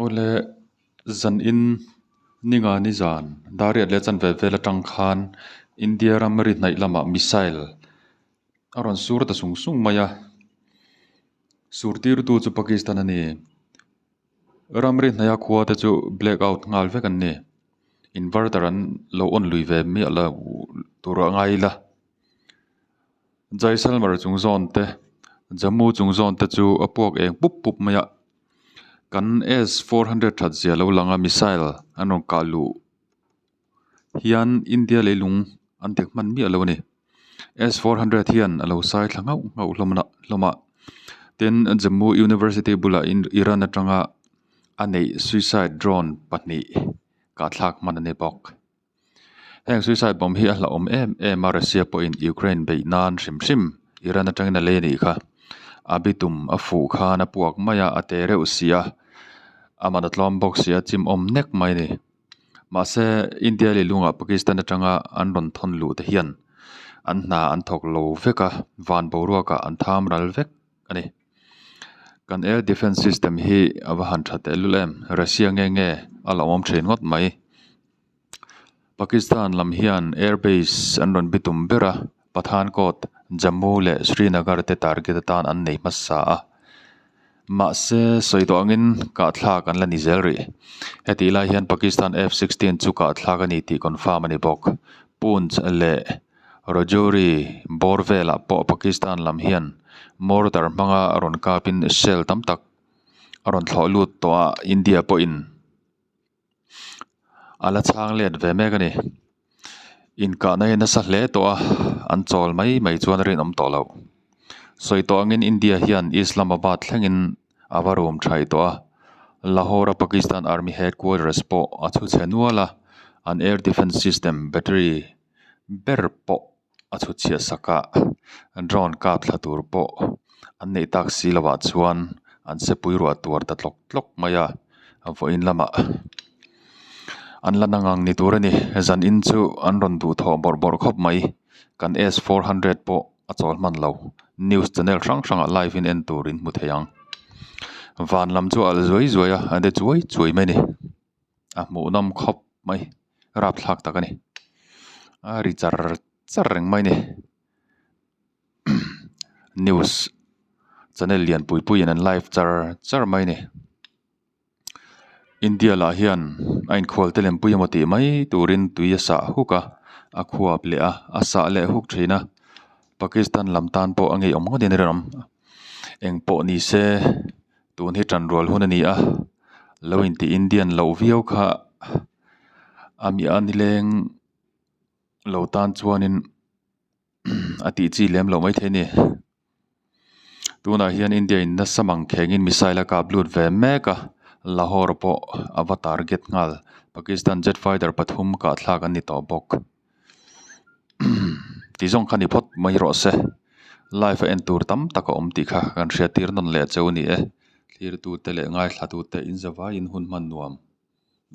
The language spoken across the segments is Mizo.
Awle zan in ninga ni zan Dariat leh chanve vel atang khan India ram ri hnaih lamah missile a rawn sur ta sung sung mai a, sur tirtu chu Pakistan a ni. Ramri hnaia khua te chu black out nghal vek an ni. Inverter an lo on lui ve miah lo tur a ngai ila. Jaisalmer chung zawn te Jammu chung zawn te chu a puak eng pup pup mai a. Kan S 400 that zia lo lang a missile an rawn kah luh hian India leilung an dek hman miah lo a ni. S 400 hian a lo sai thla nghauh nghauh hlawm a hlawm a tin Jammu University bulah Iran atanga a neih suicide drone pahnih kahthlak hman a ni bawk. Heng suicide bomb hi a hlauhawm em em a Russia pawhin Ukraine beih nan hrim hrim Iran atangin a lei a nih kha. A bitum a fuh khan a puak mai a, a te reuh si a, a man a tlawm bawk si a, chim awm nek mai a ni. Mahse India leh lungah Pakistan atanga an rawn thawn luh te hian an hna an thawk lo vek a, van boruakah an tham ral vek a ni. Kan air defence system hi a va han tha tehlul em, Russia nge nge a lo awm thin ngawt mai. Pakistan lam hian air base an rawn bitum ber a, Pathankot, Jammu leh Srinagar te target atan an nei hmasa a. Mahse, sawi tawh angin kahthlak an la ni zel rih. Hetih lai hian Pakistan F 16 chu kahthlak a ni tih confirm a ni bawk. Poonch leh Rajouri bawr velah pawh Pakistan lam hian mortar hmanga rawn kapin shell tam tak a rawn thlawh lut tawh a, India pawhin A la chhang let ve mek a ni. Inkahna hi nasa hle tawh a, an chawl mai mai chuan rinawm tawh loh. Sawi tawh angin India hian Islamabad thlengin a va rum thaih tawh a, Lahore a Pakistan Army Headquarters pawh a chhu chhe nual a, an air defence system battery ber pawh a chhut chhiah sak a, drone kap thla tur pawh an neih tak si loh ah chuan an sepui ruah tuar ta tlawk tlawk mai a, vawiin lamah an la na ngang ni tur a ni, zan in chu an rawn duh thawh bawrh bawrh khawp mai, kan S 400 pawh a chawl hman lo, news channel hrang hrang ah live in en tur in hmu thei ang, van lam chu a alh zuai zuai a, a de chuai chuai mai a ni. A hmuhnawm khawp mai rapthlak tak a ni a ri char char reng mai a ni news channel lian pui pui in an live char char mai a ni India lah hian a inkhual te lem pui emaw tih mai turin tui a sah huk a a khuap leh a a sah leh huk thin a Pakistan lam tan pawh a ngeiawm ngawtin a rinawm engpawh ni se. Tun hi tan rual hun a ni a, lo inti Indian loh viau kha a miah a nileng lo tan chuanin a tih chi lem loh maithei a ni. Tunah hian India in nasa mang khengin missile a kap lut ve mek a, Lahore pawh a va target nghal. Pakistan jet fighter pathum kahthlak an ni tawh bawk. Ti zawng kha ni phawt mai rawh se. Live a en tur tam tak a awm tih kha kan hriat tir nawn leh cheu a ni e. Thlirtute leh ngaithlatute in zavaiin hun hman nuam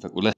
vek ule.